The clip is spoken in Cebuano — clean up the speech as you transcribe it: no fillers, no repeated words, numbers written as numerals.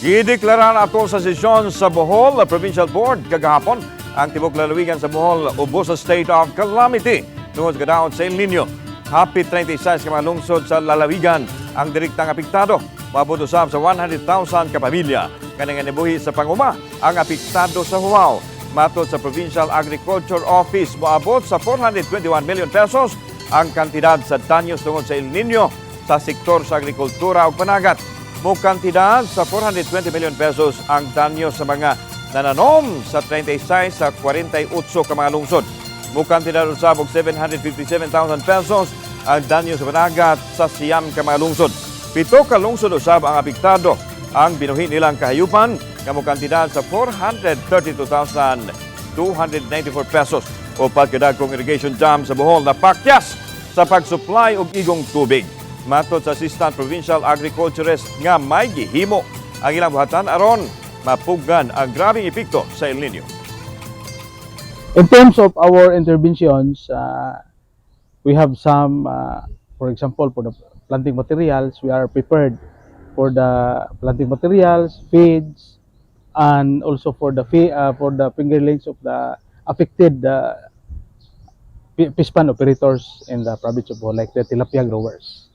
Gideklara na ato sa sesyon sa Bohol Provincial Board kagahapon ang tibok lalawigan sa Bohol ubos sa state of calamity tungod sa kadaot sa El Nino. Hapit 36 ka mga lungsod sa lalawigan ang direktang apektado. Moabot usab sa 100,000 ka pamilya nga nanganibuhi sa panguma ang apektado sa huwaw. Matod sa Provincial Agriculture Office, moabot sa 421 million pesos ang kantidad sa danyos tungod sa El Nino sa sektor sa agrikultura ug panagat. Mo kantidad sa 420 million pesos ang danyo sa mga nananom sa 36 sa 48 ka mga lungsod. Mo kantidad usab og 757,000 pesos ang danyo sa panagat sa 9 ka mga lungsod. 7 ka lungsod usab ang apektado ang binuhi nilang kahayupan nga mo kantidad sa 432,294 pesos. Upat kadagkong irrigation dam sa Bohol napakyas sa pag-supply og igong tubig. Matod sa Assistant Provincial Agriculturist nga may gihimo ang ilang buhatan aron mapugan ang grabeng epekto sa El Nino. In terms of our interventions, we have some, for example, for the planting materials, we are prepared for the planting materials, feeds, and also for the fingerlings of the affected fish pond operators in the province of Bohol, like the tilapia growers.